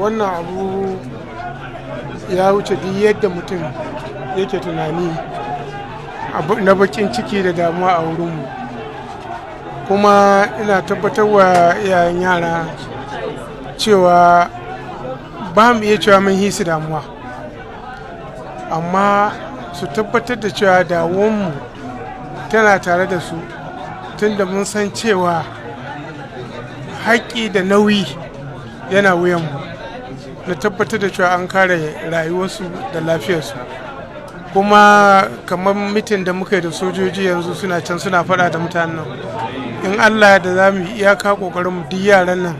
Wannan abu ya wuce duk yadda mutum yake tunani na bakin ciki da damuwa a wurinmu. Kuma ina tabbatar wa iyayen yara cewa ba mu iya cewa mun fi su damuwa, amma su tabbatar da cewa damuwanmu tana tare da su, tunda mun san cewa haƙƙi da nauyi yana wuyanmu na tabbatar da cewa an kare rayuwarsu da lafiyarsu. Kuma kamar meeting da muka yi da sojoji, yanzu suna can suna faɗa da mutanen nan. In Allah da za mu iyaka ƙoƙarin mu, duk yaran nan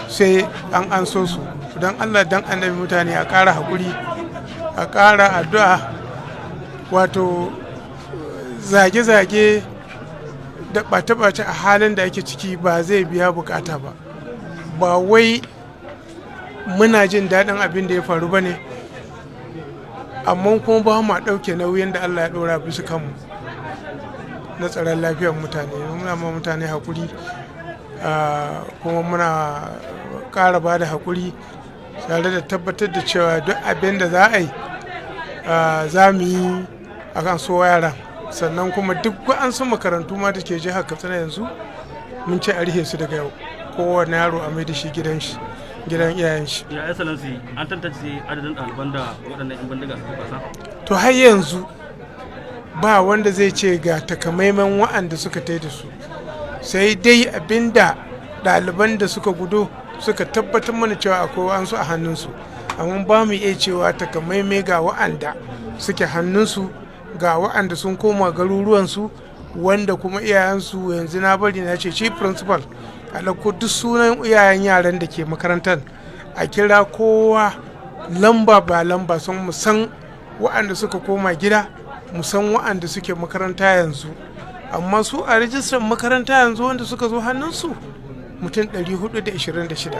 sai an anso su. Don Allah, don Annabi, mutane a ƙara haƙuri, a ƙara addu'a. Wato zage-zage da ɓace-ɓace a halin da ake ciki ba zai biya bukata ba. Ba wai muna jin daɗin abin da ya faru ba ne, amma kuma ba ma ɗauke nauyin da Allah ya ɗora bisa kanmu na tsaron lafiyar mutane. Muna ma mutane haƙuri, kuma muna ƙara ba da haƙuri tare da tabbatar da cewa duk abin da za a yi, za mu yi a kan so yaran. Sannan kuma duk wa'ansu makarantu ma da ke jihar Katsina yanzu mun ce a rufe su daga yau. Kowane yaro a mai da shi gidan shi, gidan iyayen shi. Your Excellency, an tantance adadin ɗaliban da waɗannan 'yan bindiga suka kwasa? To, har yanzu ba wanda zai ce ga takamaiman wa'anda suka tai da su, sai dai abinda ɗaliban da suka gudo suka tabbatar mana cewa akwai wa'ansu a hannunsu. Amma ba mu iya cewa takamaimai ga wa'anda suke hannunsu, ga wa'anda sun koma garuruwansu, wanda kuma iyayensu yanzu na bari na ce chief principal a ɗauko duk sunan iyayen yaran da ke makarantar, a kira kowa lamba ba lamba, sun mu san wa'anda suka koma gida, mu san wa'anda suke makaranta yanzu. Amma su a rijistar makaranta yanzu, wanda suka zo hannunsu mutum 426.